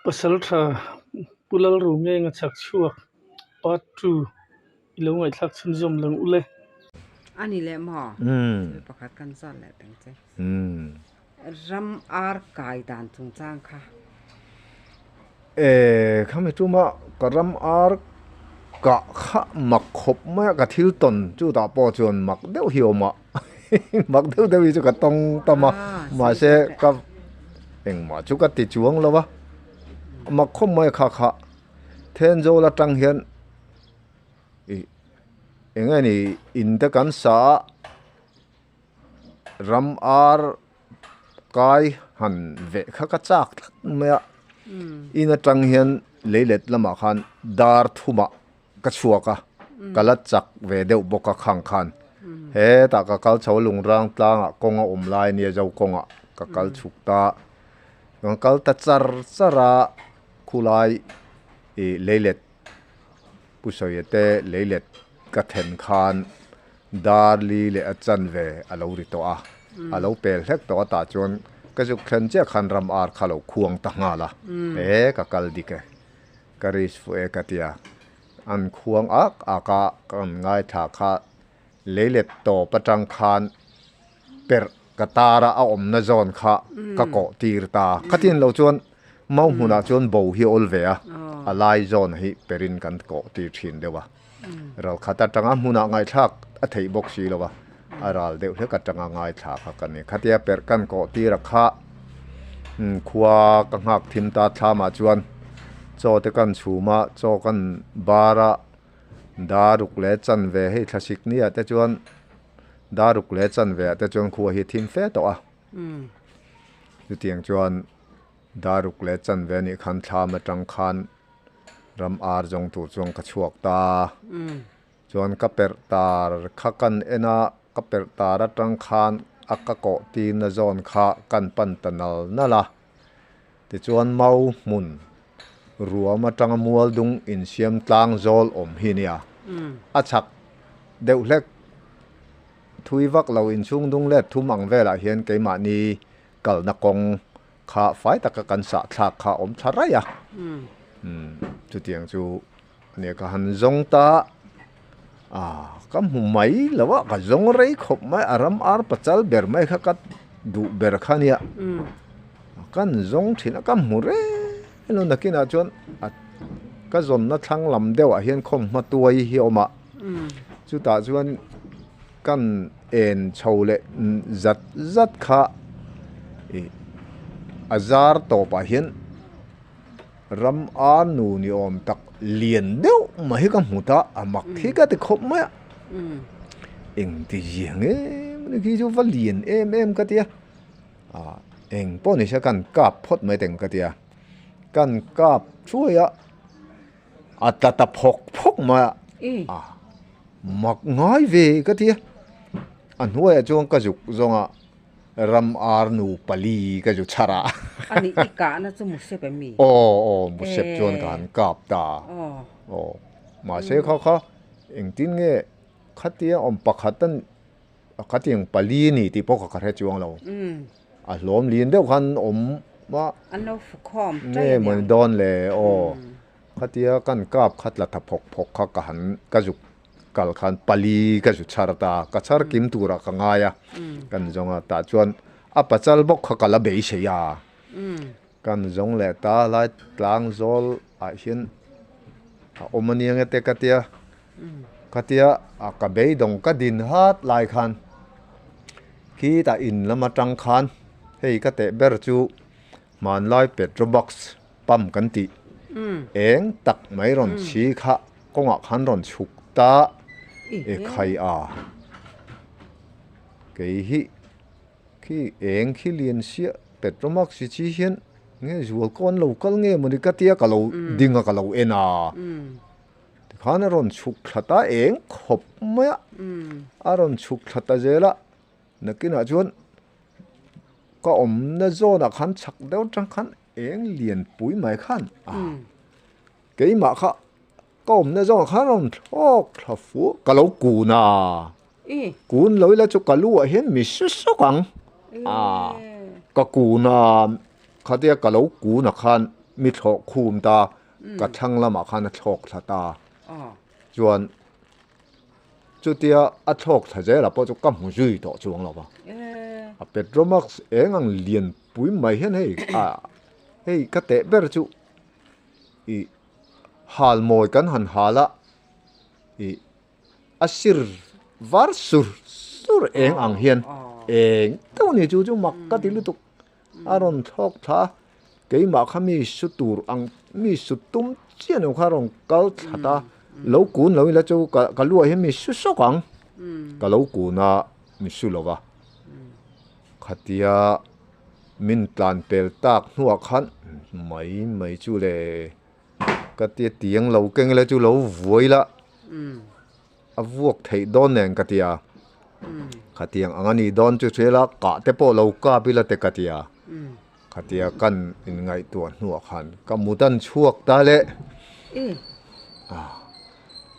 Pasaltha Pu Lalrungenga chhak chhuak part 2 i lo ngaihthlak chhunzawm lang u le. A ni leh maw? Thil pakhat kan zawt leh teng che. Ram ar kai dan chungchang kha. E, khami tuma ka ram ar kah kha mak khawp mai a, ka thil tawn chutah pawh chuan mak deuh hi a awm a, mak deuh deuh hi chu ka tawng tam a, mahse ka engmah chu ka ti chuang lo a, mak khawp mai kha kha Thenzawl atang hian ih eng nge ni in te kan sa a. Ram ar kai han veh kha ka chak tlat mai a, in atang hian leilet lamah khan dar thumah ka chhuak a, ka la chak ve deuh bawk a khang khan. Hetah ka kal chho lungrang tlangah kawng a awm lai ania zo kawngah ka kal chhuk ta, ka kal ta char char a khulai ih leilet Pu Sawia te leilet ka then khan dar li leh a chanve a lo ri tawh a, a lo pel hlek tawh a tah chuan ka zuk thlen chiah khan ram ar kha lo khuang ta nghal a, e ka kal dik e, ka risk fuh e ka tia, an khuang ak ak a kan ngaithla kha leilet tawp atang khan perh ka tar a a awmna zawn kha ka kawh tir ta, khatin lo chuan mau hmunah chuan bo hi a awl ve a, a lai zawn hi perin kan kawh tir thin deuh a, ral khat atanga hmunah ngaihthlak a theih bawk si lo a, a ral deuh hlek atanga ngaithla kha ka ni, khatia perh kan kawh tir a kha khua ka nghak thim ta thlamah chuan chaw te kan chhum a, chaw kan bar a, daruk leh chanve hei thlasik nia te chuan. Daruk leh chanve ah te chuan khua hi a thim fe tawh a. Chutiang chuan daruk leh chanve anih khan thlam atang khan ram ar zawng tur chuan ka chhuak ta a. Chuan ka perh tar kha kan en a, ka perh tar atang khan a ka kawh tirna zawn kha kan pan ta nal nal a. Tichuan mau hmun ruam atanga mual dung insiam tlang zawl awm hi nia. A chhak deuh hlek thui vak lo inchhung dung let thum ang velah hian keimahni kalna kawng kha fai taka kan sah thlak kha awm thla raih a. Chutiang chu ania ka han zawng ta a, ka hmu mai lo a, ka zawng rei khawp mai a ram ar pachal ber mai kha ka duh ber kha nia. Kan zawng thin a, ka hmu reng lo nakinah chuan a ka zawnna thlang lam deuhah hian khawmhma tuai hi a awm a, chutah chuan kan en chho leh zat zat kha ih a zar tawpah hian ram a nu ni awm tak lian deuh mai hi ka hmu ta a mak hi ka ti khawp mai a, engti ziang em ani khi chu va lian em em ka ti a. Ah eng pawh ni se kan kap phawt mai teng ka tia kan kap thuai a a tla ta phawk phawk mai a ah mak ngai ve ka tia a hnuaiah chuan ka zuk zawng a ram ar nu pali ka zu chhar a ani i kahna chu musep em mi aw aw musep chuan ka han kap ta aw mahse kha kha engtin nge khatia awm pakhat a A khatiang pali a ni tih pawh ka ka hre chuang lo. A hlawm lian deuh khan awm a. An lo fu khawm ṭai a niang. Nge mawni dawn le aw. Khatia kan kap kha tla tha phawk phawk kha ka han ka zuk kal khan pali ka zu chhar ta. Ka chhar kim turah ka ngai a. Kan zawng a tah chuan a pachal bawk kha ka la beisei a. Kan zawng leh ta lai tlang zawl ah hian a awm a nia nge te ka tia. Khatia a ka beidawng ka din hat lai khan khitah in lam atang khan hei ka teh ber chu hmanlai petrol box pump kan tih eng tak mai rawn chhi kha kawngah khan rawn chhuk ta e khai a kei hi Khi eng khi lian siah Petromax hi chi hian nge zual kawn lo kal nge mawni ka tia ka lo ding a ka lo en a tikhan a rawn chhuk thla ta eng khawp mai a a rawn chhuk thla ta zel a nakinah chuan ka awmna zawnah khan chhak deuh atang khan eng lian pui mai khan a keimah kha Ka awmna zawngah khan rawn thlawk thla fuh ka lo kun a, kun lo ila chu ka lu ah hian mi su sawk ang a, ka kun a, khatia ka lo kun ah khan mi thlawh khum ta ka thlang lamah khan a thlawk thla ta. Chuan chutia a thlawk thla zelah pawh chu ka hmu zui tawh chuang lo va. A Petromax eng ang lian pui mai hian hei a hei ka teh ber chu ih hal mawi kan han hal a ih a sir var sur sur eng ang hian eng deuh a ni chu chu mak ka ti lutuk a rawn thlawk thla a keimah kha mi su tur ang mi su tum chiah lo kha a rawn kal thlat a lo kun lo ila chu ka ka luah hian mi su sawk ang ka lo kun a mi su lo va khatia min tlan pel tak hnuah khan mai mai chu le. Ka tia tiang lo keng ila chu lo vuai la a vuak theih dawn nen ka tia khatiang ang a nih dawn chu hria la kah te pawh lo kap ila te ka tia khatia kan inngaihtuah hnuah khan ka mut an chhuak ta le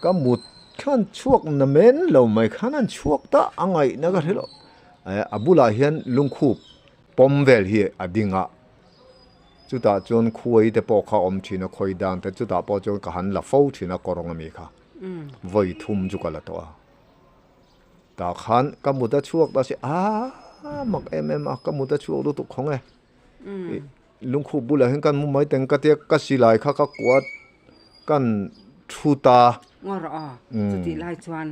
ka mut khan chhuak na men lo mai khan an chhuak ta a ngaihna ka hre lo a bulah hian lungkhup pawm vel hi a ding a. Chutah chuan khuai te pawh kha awm thin a, khawi dan te chutah pawh chuan ka han la fo thin a kawrawng ami kha. Vawi thum chu ka la tawh a. Tah khan ka mut a chhuak ta si aaa mak em em a, ka mut a chhuak lutuk khawng e. Lungkhup bulah hian kan mu mai teng ka tia ka silai kha ka kuat kan thu ta. Ngaw rawh aw, chutih lai chuan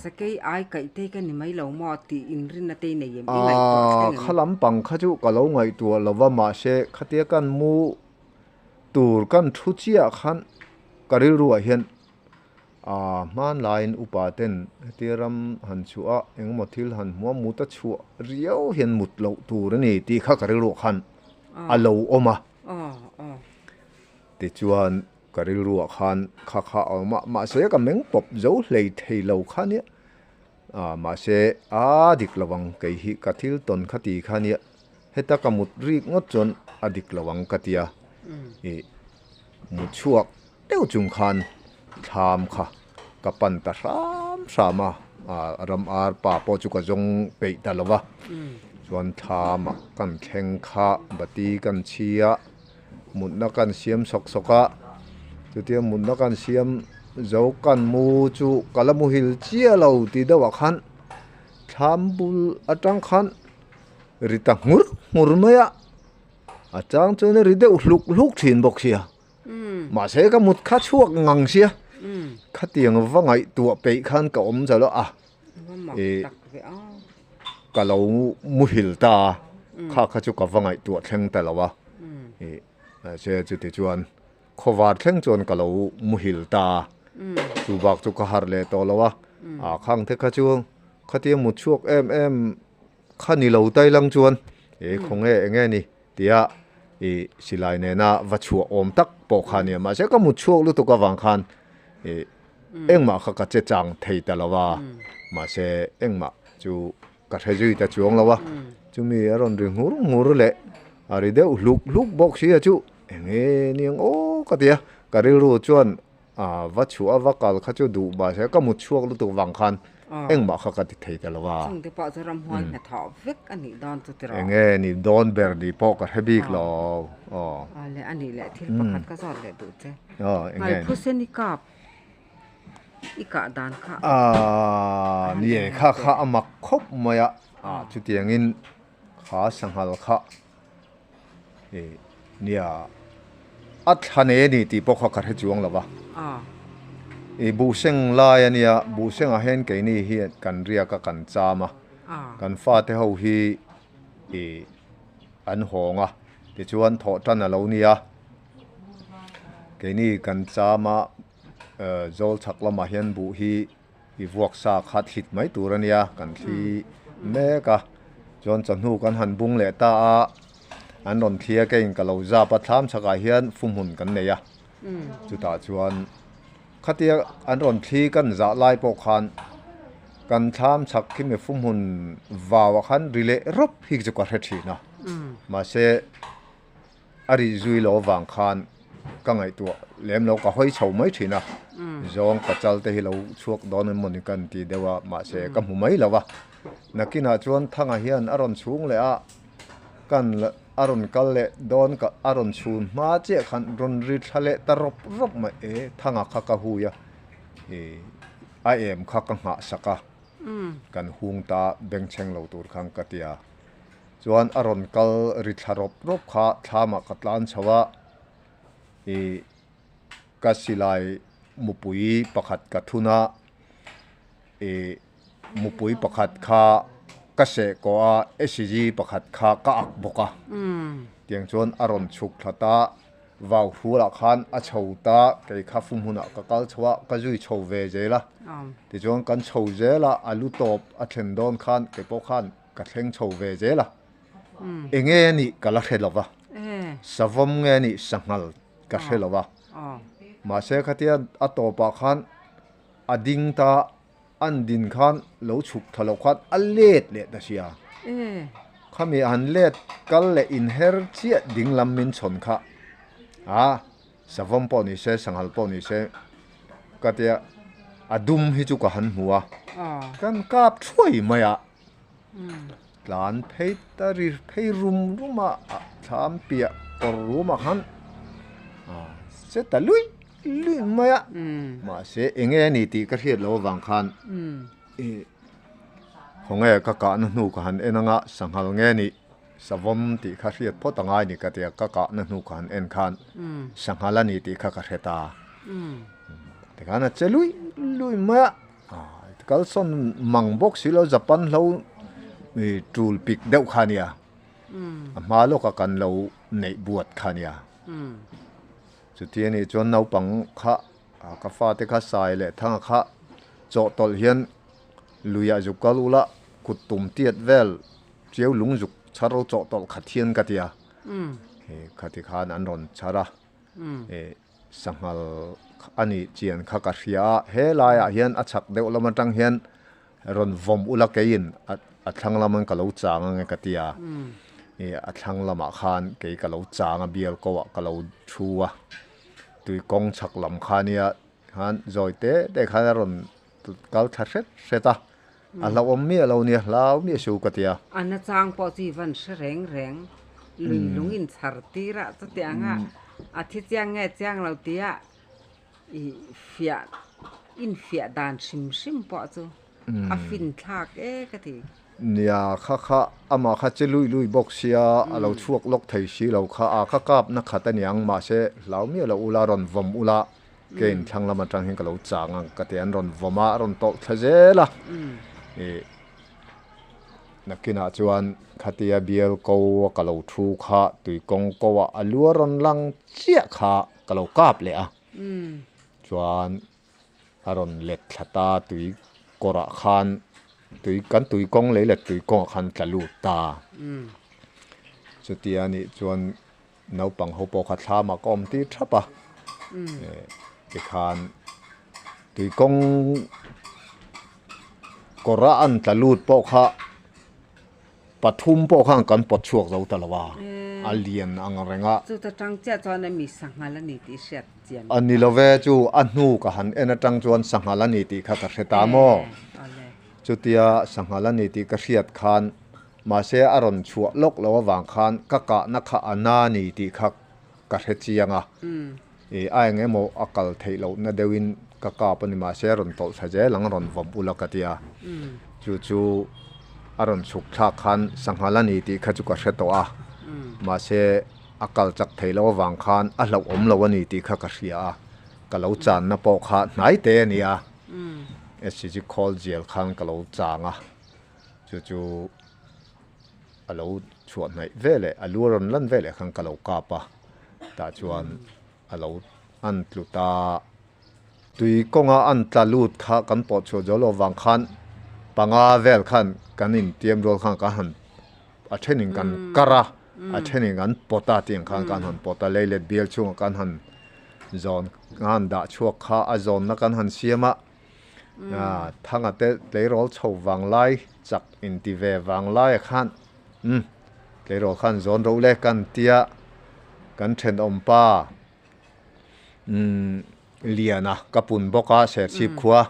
Sakei ai kaih te ka ni mai lo maw tih inrinna te i nei em? I ngaihtuah thleng em? Kha lampang kha chu ka lo ngaihtuah lo va, mahse khatia kan mu tur kan thu chiah khan ka rilruah hian hmanlaiin upa ten hetia ram han chhuah a, engemaw thil han hmu a, mut a chhuah riau hian mut loh tur a ni tih kha ka rilruah khan a lo awm a. Tichuan. Ka rilruah khan kha kha a awm a, mahse ka meng pawp zo hlei thei lo kha nia. Ah, mahse a dik lo ang, kei hi ka thil tawn kha ti kha nia. Heta ka mut rik ngawt chuan a dik lo ang ka tia. Ih, mu chhuak deuh chung khan thlam kha ka pan ta hram hram a, ah, ram ar pa pawh chu ka zawng peih ta lo va. Chuan thlamah kan thleng kha bati kan chhi a. Mutna kan siam sawk sawk a, chutia mutna kan siam zo kan mu chu ka la muhil chiah lo tih deuhah khan thlam bul atang khan ri ta nghur nghur mai a, a chang chuan ri deuh hluk hluk thin bawk sia, mahse ka mut kha chhuak ngang sia, khatiang va ngaihtuah peih khan ka awm zalo a, ih ka lo muhil ta a, kha kha chu ka va ngaihtuah thleng ta lo a, ih mahse chuti chuan khawvar thleng chuan ka lo muhil ta a, chu bak chu ka harh leh tawh lo a, ah khang te kha chu khatia mut chhuak em em kha ni lo tai lang chuan e khawnge eng nge ni tia ih silai nena va chhuah awm tak pawh kha a nia, mahse ka mut chhuak lutuk avang khan ih Engmah kha ka che chang thei ta lo a, mahse engmah chu ka hre zui ta chuang lo a, chumi a rawn ri nghur nghur leh a ri deuh hluk hluk bawk si a chu eng nge niang aw ka ti a, ka rilru chuan a va chhuah a va kal kha chu duh mahse ka mut chhuak lutuk vang khan engmah kha ka ti thei ta lo a. Chungte pawh chu ramhuai hnathawh vek a nih dawn chu tiraw? Eng nge nih dawn ber nih pawh ka hre bik lo aw. Aw le a nih leh thil pakhat ka zawt leh duh che. Aw eng nge? Ngalphusen i kap i kah dan kha. Aaa ni e kha kha a mak khawp mai a, chutiangin kha sanghal kha ih nia a thla nei a ni tih pawh kha ka hre chuang lo va. Ih buhseng lai a nia, buhsengah hian keini hi kan riak a kan cham a, kan fate ho hi ih an hawng a, tichuan thawh tan a lo nia. Keini kan chama zawl chhak lamah hian buh hi i vuak sa kha thlit mai tur a nia kan thli mek a chuan chawhnu kan han bung leh ta a an rawn thli a keiin ka lo zap a thlam chhakah hian fuhmun kan nei a chutah chuan khatia an rawn thli kan zah lai pawh khan kan thlam chhak khi mi fuhmun vauah khan ri leh rawp hi chu ka hre thin a mahse. A rih zui lo avang khan ka ngaihtuah lem lo, ka hawi chho mai thin a, zawng pachal te hi lo chhuak dawn em mawni ka inti deuh a, mahse ka hmu mai lo a. Nakinah chuan Thanga hian a rawn chhung leh a, kan a rawn kal leh dawn ka a rawn chhun hma chiah khan rawn ri thla leh ta rawp rawp mai e thanga kha ka hui a ih a em kha ka nghah sak a kan hung ta bengchheng lo tur khan ka ti a chuan a rawn kal ri thla rawp rawp kha thlamah ka tlan chho a ih ka silai mupui pakhat ka thun a ih mupui pakhat kha ka seh kawh a SG pakhat kha ka ak bawk a tiang chuan a rawn chhuk thlat a vau hrualah khan a chho ta kei kha fum hunah ka kal chho a ka zui chho ve zel a tichuan kan chho zel a a lu tawp a thlen dawn khan kei pawh khan ka thleng chho ve zel a eng nge a nih ka la hre lo va savawm nge a nih sanghal ka hre lo va mahse khatia a tawpah khan a ding ta an din khan lo chhuk tha loh khan a let leh ta sia. Khami a han let kal leh inher chiah ding lam min chhawn kha a savawm pawh ni se sanghal pawh ni se ka tia a dum hi chu ka han hmu a kan kap thuai mai a tlan phei ta ri phei rum rum a thlam piah kawr rum ah khan a che ta lui lui mai a mahse eng nge a ni tih ka hriat loh avang khan ih khawnge ka kahna hnu ka han en anga sanghal nge nih savawm tih kha hriat phawt a ngai ni ka tia ka kahna hnu ka han en khan sanghal a ni tih kha ka hre ta tikhan a che lui lui mai a kalsawn mang bawk si lo Japan hlo ih tul pik deuh kha a nia a hma lawka kan lo neih buat kha a nia. Chuti a nih chuan naupang kha ka fate kha sai leh thanga kha chawhtawlh hian luiah zuk kal ula kut tum tiat vel chiau lung zuk chhar ro chawhtawlh khat hian ka ti a. Khati khan an rawn chhar a, sanghal a nih chian kha ka hria a, he laiah hian a chhak deuh lam atang hian Rawn vawm ula keiin a thlang laman ka lo chang ange ka ti a, ih a thlang lamah khan kei ka lo chang a bial ko ah ka lo thu a, tui kawng chhak lam kha nia khan zawi te te khan a rawn kal thla hret hret a, a hlauhawm miah lo nia hlau miah su ka ti a. A nachang pawh chu i van hre reng reng, lui lung inchhar tir a chutiang a, a thi chiang nge chiang lo tia I fiah infiah dan hrim hrim pawh chu a fin thlak e ka ti. Nia kha kha amah kha che lui lui bawk sia a lo chhuak lawk thei si lo kha a kha kap na khat a niang mahse hlau miah lo ula rawn vawm ula ke in thlang lam atang hian ka lo chang ang ka ti an rawn vawm a a rawn tawlh thla zel a ih nakinah chuan khatia bial ko a ka lo thu kha tui kawng ko ah a lu a rawn lang chiah kha ka lo kap leh a. Chuan a rawn let thla ta tui kawrah khan tui kan tui kawng lei leh tui kawngah khan tla lut ta. Chutia nih chuan naupang ho pawh kha thlamah ka awm tir thap a. Tikhan tui kawng kawra an tla lut pawh kha Pathum pawh khan kan pawt chhuak zo ta lo a, a lian ang reng a. Chuta tang chiah chuan a mi sanghal a ni tih hriat chian. A ni lo ve, chu a hnu ka han en atang chuan sanghal a ni tih kha ka hre ta maw? Chutia sanghal a ni tih ka hriat khan mahse a rawn chhuah lawk lo avang khan ka kahna kha a na ni tih kha ka hre chiang a. Ih a eng emaw a kal theih lohna deuhin ka kap a ni mahse a rawn tawlh thla zel ang a rawn vawm ula ka ti a. Chu chu a rawn chhuk thlak khan sanghal a ni tih kha chu ka hre tawh a. Mahse a kal chak theih loh avang khan a hlauhawm lo a ni tih kha ka hria a. Ka lo channa pawh kha hnai te a ni a. SCG khawl zial khan ka lo chang a. Chu chu a lo chhuah hnaih veleh a lu a rawn lan veleh khan ka lo kap a tah chuan a lo an tlu ta tui kawnga an tla lut kha kan pawh chhuah zo lo vang khan panga vel khan kan intiam rual khan kan han a thenin kan kar a a thenin kan pawt a tih ang khan kan han pawt a leilet bial chhungah kan han zawn kan han dah chhuak kha a zawnna kan han siam a. Thanga te tleirawl chho vang lai chak inti ve vang laia khan umm tleirawl khan zawn ro le kan tia kan thenawm pa umm Liana ka pun bawk a Serchhip khua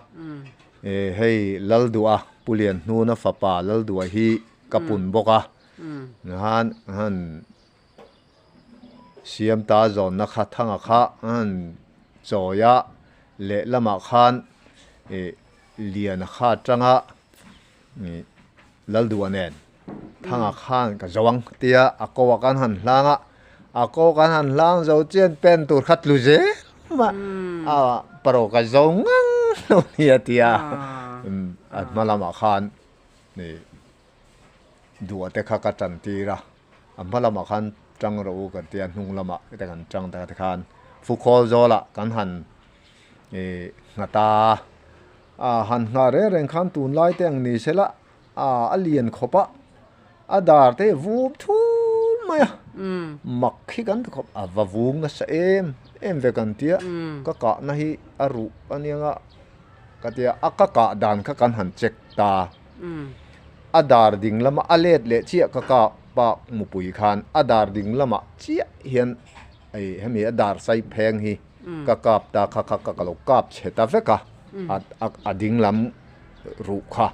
hei Lalduha Pu Lianhnuna fapa Lalduha hi ka pun bawk a han han. Siam ta zawnna kha thanga kha an chawi a, lehlamah khan ih Liana kha atanga ih Laldua nen thanga khan ka zo ang tia a ko ah kan han hlang a, a ko kan han hlang zo chian pen tur kha tlu zel a, a pawh ka zo ngang lo nia tia a hma lamah khan ih Duah te kha ka tan tir a, a hma lamah khan tang rawh u kan tia hnung lamah te kan tang ta te khan fukhawl zawlah kan han ih nghat a, a han nghah reng reng khan tunlai te ang ni sela a a lian khawp a, a dar te hi vum thul mai a, mak hi kan ti khawp a va vung nasa em em ve kan tia ka kahna hi a ruh aniang a ka tia a ka kah dan kha kan han check ta. A dar ding lama a let leh chiah ka kah pak mupui khan a dar ding lamah chiah hian ei hemi a dar sai pheng hi ka kap ta kha kha ka lo kap chhe ta vek a a ding lam ruh kha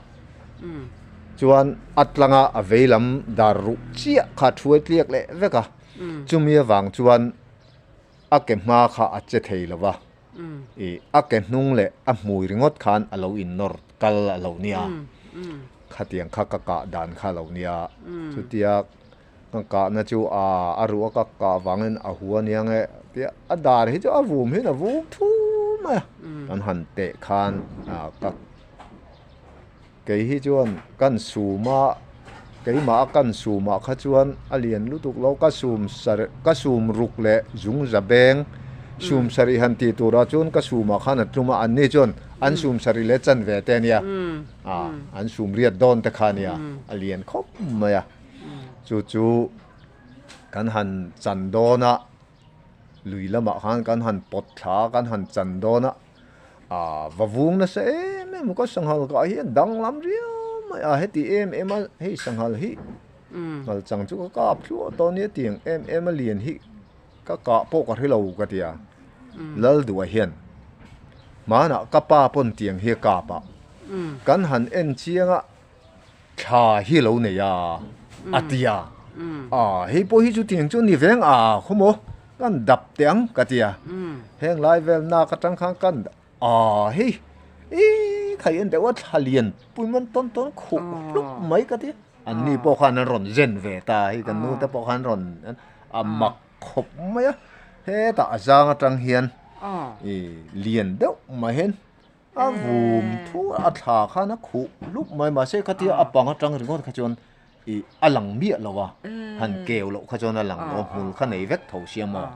chuan a tlanga a vei lam dar ruh chiah kha thuai tliak leh vek a chumi avang chuan a ke hma kha a che thei lo va. I a ke hnung leh a hmui ringawt khan a lo innawr kal a lo nia. Khatiang kha ka kah dan kha a lo nia. Chutia ka kahna chu a a ruh a ka kah vangin a hu a nia nge tia a dar hi chu a vum hian a vum thum mai a. Kan han teh khan a ka kei hi chuan kan sum a keimah a kan sumah kha chuan a lian lutuk lo ka sum sar ka sum ruk leh zung za beng sum sarih han tih turah chuan ka sumah khan a tlum a an ni chuan an sum sarih leh chanve te a nia a an sum riat dawn te kha a nia a lian khawp mai a chu chu kan han chan dawn a lui lamah khan kan han pawt thla a kan han chan dawn a. A va vung nasa em em ka sanghal kah hian danglam riau mai a heti em em a hei sanghal hi ngal chang chu ka kap thluah tawh ania tiang em em a lian hi ka kah pawh ka hrelo ka ti a Lalduah hian hmanah ka pa pawn tiang hi a kap a kan han en chiang a thla hi a lo nei a a ti a a hei pawh hi chu tiang chu ni veng a khawmaw kan dap teh ang ka ti a heng lai vel nak atang khan kan a hei ih khai en deuh a thla lian pui man tawn tawn khuh hlup mai ka ti a an ni pawh khan an rawn zen ve ta hei kan nu te pawh khan rawn a mak khawp mai a hetah a zang atang hian ih lian deuh mai hian A vum thu a thla khan a khuh lup mai mahse khatia a pang atang ringawt kha chuan ih a lang miah lo a han keu loh kha chuan a lang lo a hmul kha nei vek tho sia maw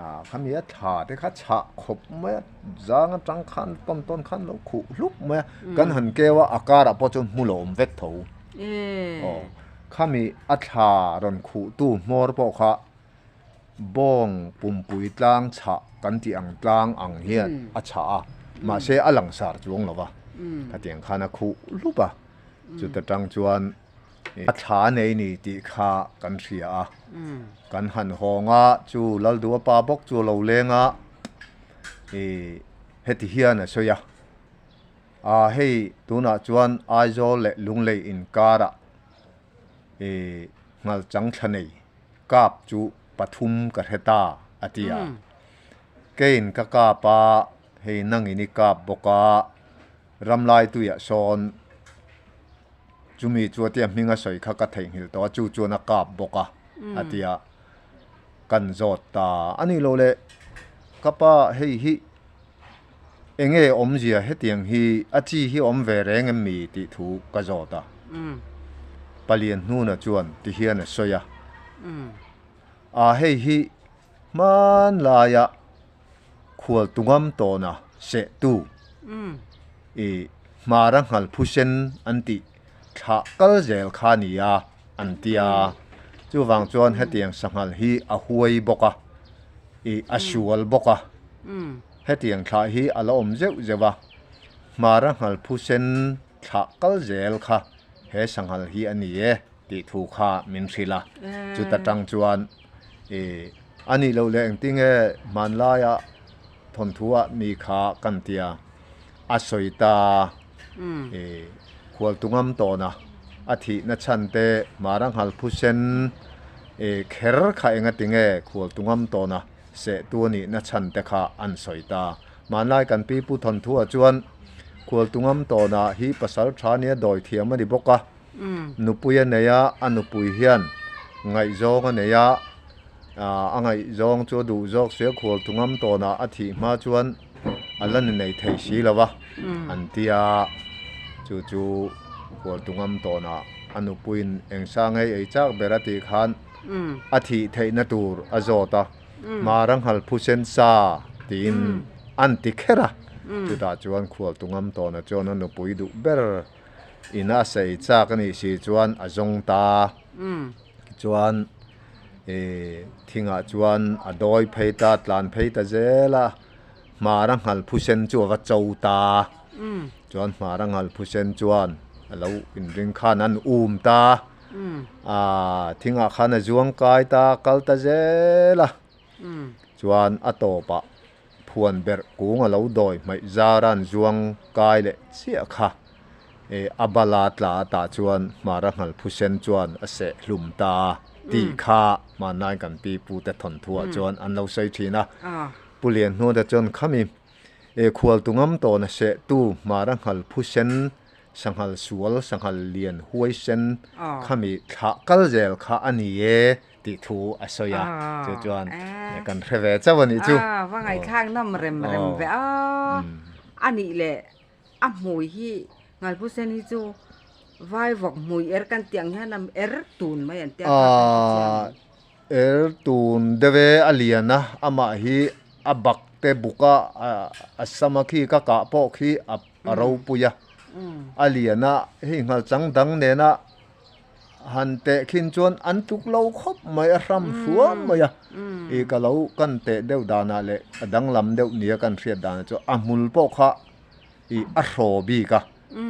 ah khami a thla te kha chhah khawp mai a zang atang khan tawn tawn khan lo khuh hlup mai a kan han keu a a karah pawh chuan hmu lo awm vek tho aw khami a thla rawn khuh tu hmawr pawh kha Bawng pumpui tlang chhah kan tih ang tlang ang hian a chhah a, mahse a langsar chuang lo va, khatiang khan a khuh hlup a, chuta tang chuan a thla nei ni tih kha kan hria a, kan han hawng a, chu Lalduha pa bawk chu a lo leng a, ih heti hian a sawi a, ah hei tunah chuan Aizawl leh Lunglei inkarah ih nghalchang thla nei Kap chu pathum ka hre ta, a ti a. Keiin ka kap a, hei nangin i kap bawk a, ramlai tuiah sawn chumi chu a tia hming a sawi kha ka theihnghilh tawh a, chu chuan a kap bawk a, a ti a. Kan zawt ta a ni lo le, ka pa hei hi enge awmzia hetiang hi a chi hi awm ve reng em mi tih thu ka zawt a. Palian hnuna chuan ti hian a sawi a, A hei hi hmanlaia khual tungam tawna sehtu i hmara nghal phusen an tih thlah kal zel kha nia an ti a. Chuvang chuan hetiang sanghal hi a huai bawk a, i a sual bawk a. Hetiang thlah hi a la awm zeuh zeuh a, hmara nghal phusen thlah kal zel kha he sanghal hi a ni e tih thu kha min hrilh a, chuta tang chuan i a nih loh leh engtinge hmanlaia thawnthuah mi kha kan tia a sawi ta i khualtungam tawna a thihna chhan te Maranghal phusen. Kher kha engatinge khual tungam tawna seh tu a nihna chhan te kha an sawi ta. Hmanlai kan pi pu thawnthuah chuan khual tungam tawna hi pasal tha nia dawi thiam a ni bawk a. Nupui a nei a, a nupui hian ngaihzawng a nei a, a ngaihzawng chu a duh zawk sia khual tungam tawna a thih hma chuan a la ni nei thei si lo va an ti a, chu chu khual tungam tawna a nupuiin eng sa ngei ei chak ber a tih khan a thih theihna tur a zawt a, Mara nghal phusen sa tiin an ti kher a, chutah chuan khual tungam tawna chuan a nupui duh ber in a saih chak a nih si chuan a zawng ta. Tichuan thingah chuan a dawi phei ta, tlan phei ta zel a, hmara nghal phusen chu a va cho ta. Chuan hmara nghal phusen chuan a lo inring khan an um ta. Thingah khan a zuang kai ta, kal ta zel a. Chuan a tawpah Phuan berh kung a lo dawi hmaih zar a an zuang kai leh chiah kha. A bala tla atah chuan hmara nghal phusen chuan a seh hlum ta a tih kha hmanlai kan pi pu te thawnthuah chuan an lo sawi thin a. Pu Lianhnuata chuan khami khual tu ngam tawn a seh tu hmara nghal phusen sanghal sual sanghal lian huaisen khami thlah kal zel kha a ni e. Tih thu a sawi a, chu chuan kan hre ve chauh a nih chu. Va ngaihthlak nawm rem rem ve a, a nih leh a hmui hi Ngalpusen hi chu vaivawk hmui er kan tih ang hian a er tun mai an tia kha kan hre chiang ang. Er tun deuh e a lian a, amah hi a bak te buk a, a sama khi ka kah pawh khi a ropui a, a lian a, hei nghalchang dang nena Han teh khin chuan an tluk lo khawp mai a hram hruam mai a, i ka lo kan teh deuh danah leh a danglam deuh nia kan hriat danah chuan a hmul pawh kha i a hraw bik a,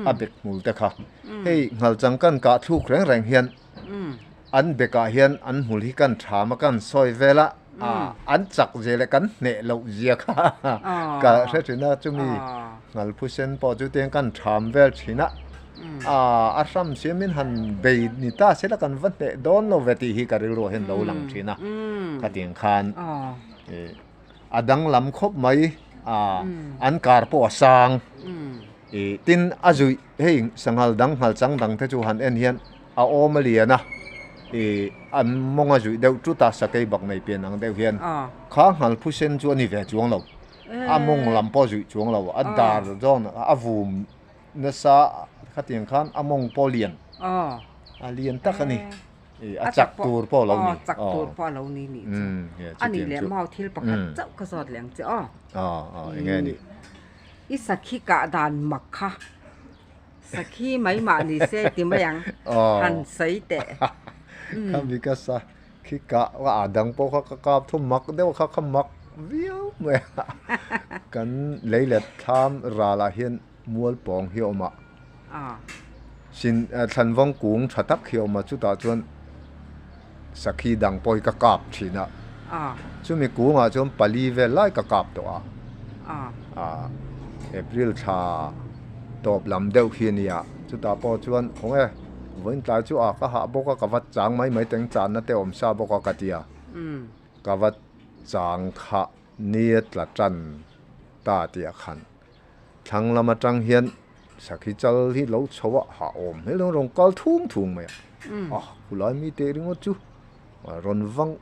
a bek hmul te kha. Hei nghalchang kan kah thluk reng reng hian an bekah hian an hmul hi kan tham a kan sawi vel a, an chak zia leh kan hneh loh zia kha ka hre thin a, chumi nghalphusen pawh chu tiang kan tham vel thin a. A hram siamin han bei ni ta se la kan va hneh dawn lo ve tih hi ka rilruah hian lo lang thin a, khatiang khan a danglam khawp mai an kar pawh a sang tin a zuih hei sanghal dang nghal chang dang te chu han en hian a awm a lian a an mawng a zuih deuh tut a sakei bak nei pian ang deuh hian kha nghal phusen chu a ni ve chuang lo a mawng lam pawh a zuih chuang lo a dar zawn a vum Nasa khatiang khan a mawng pawh lian. A lian tak a ni. A chak tur pawh a lo ni. Chak tur pawh a lo ni nih chu. A nih leh mau thil pakhat chauh ka zawt leh ang che aw. Eng nge ni? I sakhi kah dan mak kha. Sakhi mai mah ni se ti mai ang. Han sawi teh. Khami ka sakhi kah a dang pawh kha ka kap thum mak deuh kha ka mak viau mai a. Kan lei let thlam ralah hian Mual pawng hi a awm a, sin thlanvawng kung tha tak hi a awm a, chutah chuan sakhi dang pawh hi ka kap thin a, chumi kungah chuan pali vel lai ka kap tawh a, April thla tawp lam deuh hi a ni a, chutah pawh chuan khaw nge vawiin tlai chu a ka hah bawk a, ka va chang mai mai teng channa te awm sa bawk a ka ti a, ka va chang kha nia tla tan ta tih a khan. Thlang lam atang hian sakhi chal hi lo chho a ha awm hmel dawn rawn kal thung thung mai a, a khulai mi teh ringawt chu rawn vang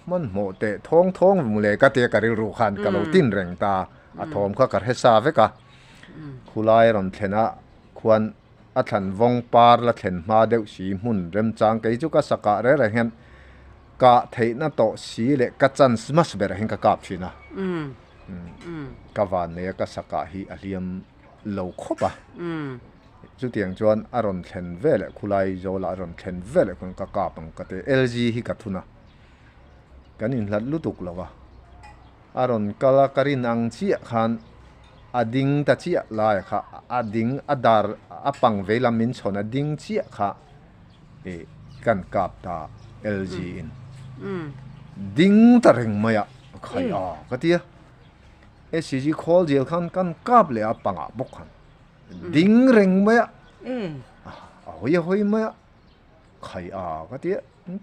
hmanhmawh teh thawng thawng vung le ka tia ka rilru khan ka lo tin reng ta a thawm kha ka hre sa vek a, khulai a rawn thlen a khuan a thlan vawng par la thlen hma deuh si hmun remchang kei chu ka sakah reng reng hian kah theihna tawh si leh ka chance hmasa berah hian ka kap thin a. Ka van nei a ka sakah hi a hliam lo khawp a, chutiang chuan a rawn thlen ve leh khulai zawlah a rawn thlen ve leh khuan ka kap ang ka ti LG hi ka thun a, kan inhlat lutuk lo va, a rawn kal a ka rin ang chiah khan a ding ta chiah lai kha a ding a dar a pang vei lam min chhawn a ding chiah kha ih kan kap ta LG in ding ta reng mai a. A khai a ka ti a, SCG khawl zel khan kan kap leh a pangah bawk khan ding reng mai a, a hawi a hawi mai a, khai a ka ti a.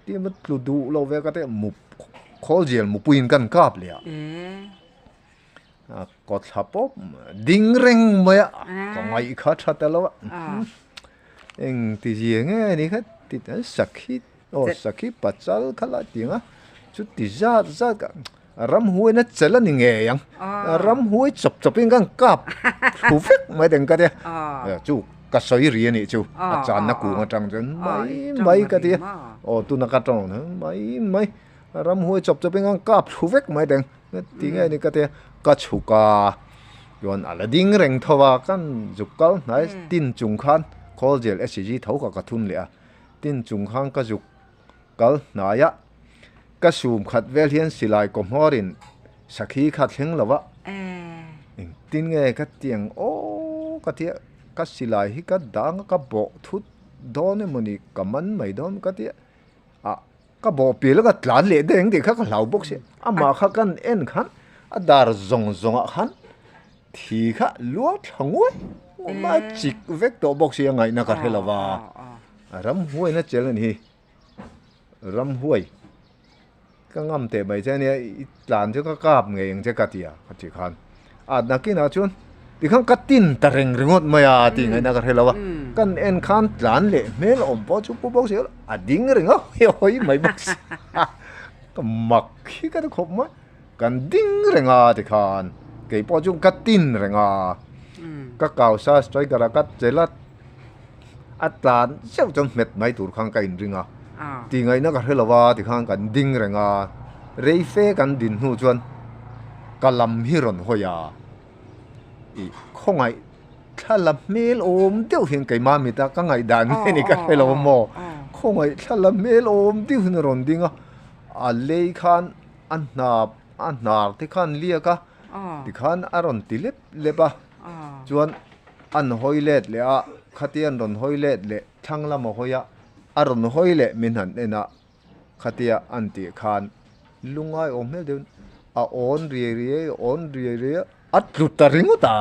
Ti ma tlu duh lo ve ka te mu khawl zial mupuiin kan kap leh a. A kaw thla pawp ding reng mai a, ka ngaih kha tha ta lo a. Eng ti zia nge ni kha ti ta sakhi aw sakhi pachal kha la ti ang a, chuti zat zat ka ramhuai na chelh a ni ngei ang, ramhuai chawp chawpin kan kap thlu vek mai teng ka tia, chu ka sawi ri a nih chu a channa kung atang chuan mai mai ka tia, aw tuna ka tawng mai mai ramhuai chawp chawpin kan kap thlu vek mai teng ti nge ni ka tia, ka chhuk a chuan a la ding reng tho a, kan zuk kal hnai tin chung khan khawlzial SCG tho kha ka thun leh a, tin chung khan ka zuk kal hnai a, ka sum khat vel hian silai kaw hmawrin sakhi kha thleng lo a, engtin nge ka tiang aw ka tia, ka silai hi ka dang a ka bawh thut dawn emawni ka man mai dawn ka tia, ah ka bawh pial a ka tlan leh daih ang tih kha ka hlau bawk si, amah kha kan en khan a dar zawng zawngah khan thi kha luang thla nguai nguai a chik vek tawh bawk si a ngaihna ka hre lo va, ramhuaina chel a ni hi. Ramhuai ka ngam teh mai che ania i tlan chu ka kap ngei ang che ka ti a ka tih khan a nakinah chuan tikhan ka tin ta reng ringawt mai a tih ngaihna ka hre lo a kan en khan tlan leh hmel awm pawh chu pu bawk si a ding reng a hawi mai bawk si a ka mak hi ka ti khawp mai kan ding reng a tikhan keipawh chu ka tin reng a ka kau sa striker a ka chelh a. A tlan zeuh chuan hmet mai tur khan ka inring a, tih ngaihna ka hre lo a tikhan kan ding reng a, rei fe kan din hnu chuan ka lam hi rawn hawi a, ih khawngaih thla la hmel awm deuh hian keimah mit a ka ngaihdan nge ni ka hre lo a maw, khawngaih thla la hmel awm deuh hian a rawn ding a, a lei khan a hnap a hnar te khan liak a, tikhan a rawn ti lep lep a, chuan. An hawi let leh a, khatia an rawn hawi let leh thlang lam a hawi a, a rawn hawi leh min han en a, khatia an tih khan lungai awm hmel deuhin a awn riai riai a awn riai riai a, a tlu ta ringawt a,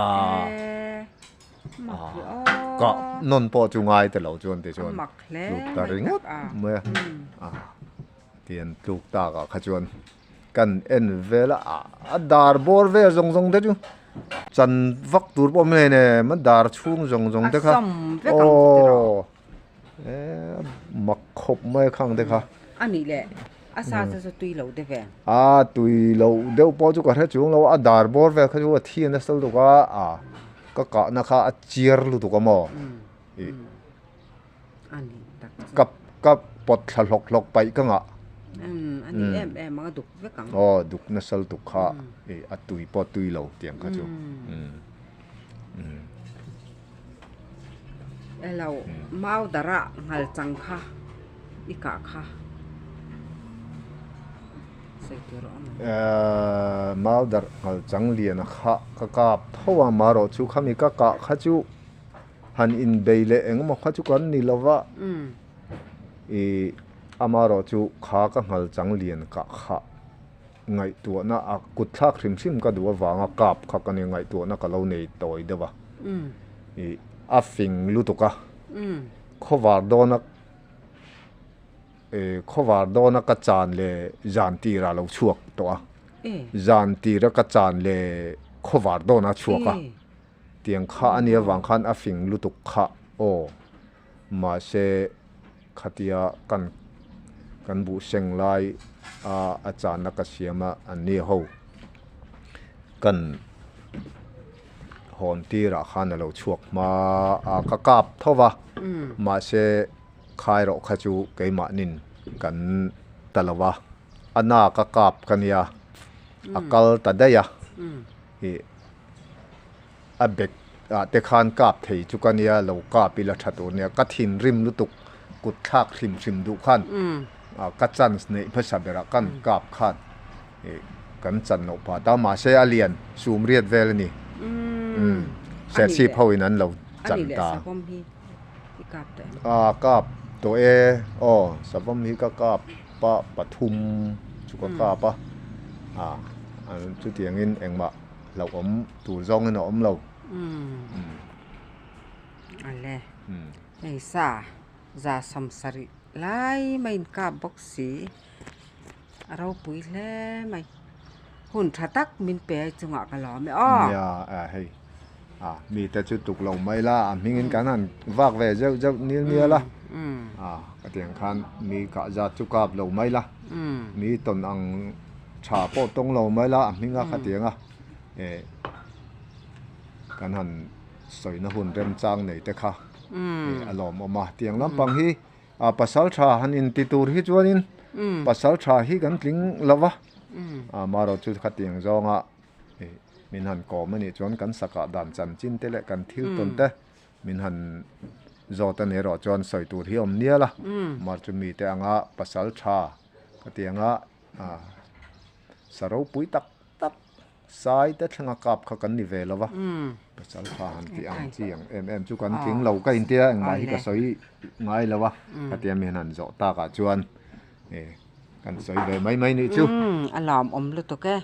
ka nawn pawh chu ngai ta lo chuan ti chuan tlu ta ringawt mai a, tian tluk tak ah kha chuan. Kan en vel a, a dar bawr vel zawng zawng te chu chan vak tur pawh a awm hlein em, a dar chhung zawng zawng te kha aww e mak khawp mai khang te kha. A nih leh a sa te chu tui lo deuh ve. A tui loh deuh pawh chu ka hre chuang lo a, a dar bawr vel kha chu a thi nasa lutuk a, a ka kahna kha a chiar lutuk a maw ih. Ka ka pawt thla hlawk hlawk paih ka ngah. Aw duk nasa lutuk kha ih a tui pawh tui lo tiang kha chu. Elo mau dara nghal chang kha i kah kha sawi tur a awm ang. Mau dar nghal chang lian a kha ka kap tho a marawh chu khami ka kah kha chu. Han inbei leh engemaw kha chu kan ni lo va, ih amarawh chu kha ka nghal chang lian kah kha ngaihtuahna a kut thlak hrim hrim ka duh avanga kap kha ka ni ngaihtuahna ka lo nei tawi deuh a, ih a fing lutuk a, khawvar dawna ih khawvar dawna ka chan leh zan tirah lo chhuak tawh a, zan tira ka chan leh khawvar dawna chhuak a. Tiang kha a nia vang khan a fing lutuk kha aw. Mahse khatia kan kan buh seng lai a a channa ka siam a an ni ho kan hawn tirah khan a lo chhuak hma a ka kap tho va mahse khai rawh kha chu keimahnin kan ta lo va a na ka kap ka nia a kal ta daih a ih. A bag ah te khan kap thei chu ka nia lo kap ila tha tur nia ka thinrim lutuk kut thlak hrim hrim duh khan ka chance neih hmasa berah kan kap khan ih kan chan loh phah ta mahse a lian sum riat vel a ni serchhip ho in an lo chan ta a kap tawh e aw savawm hi ka kap pa pathum chu ka kap a chutiangin engmah. Hlauhawm tur zawngin a awm lo. Umm. Ale. Hei sa za sawm sarih. Lai mai in kap bawk si. A ropui hle mai. Hun tha tak min pe ai chungah ka lawm e aw. Nia a hei a mi te chu tuk lo mai la a hmingin kan han vak ve zeuh zeuh nil mial a a ka tiang khan mi kah zat chu kap lo mai la mi tawn ang tha pawh tawng lo mai la a hminga khatianga eh kan han sawina hun remchang nei te kha a lawmawm a tiang lampang hi A pasal tha han inti tur hi chuanin pasal tha hi kan tling lo va, amaherawh chu khatiang zawnga min han kawm a nih chuan kan sakah dan chanchin te leh kan thil tawn te min han zawt a nih erawh chuan sawi tur hi a awm nial a, amaherawh chu mite anga pasal tha khatianga sa ropui tak tak Sai te thlenga kap kha kan ni ve lo va, pasal tha han tih ang chi ang em em chu kan tling lo ka intia engmah hi ka sawi ngai lo a, khatia mi han zawh takah chuan kan sawi ve mai mai nih chu. A lawmawm lutuk e.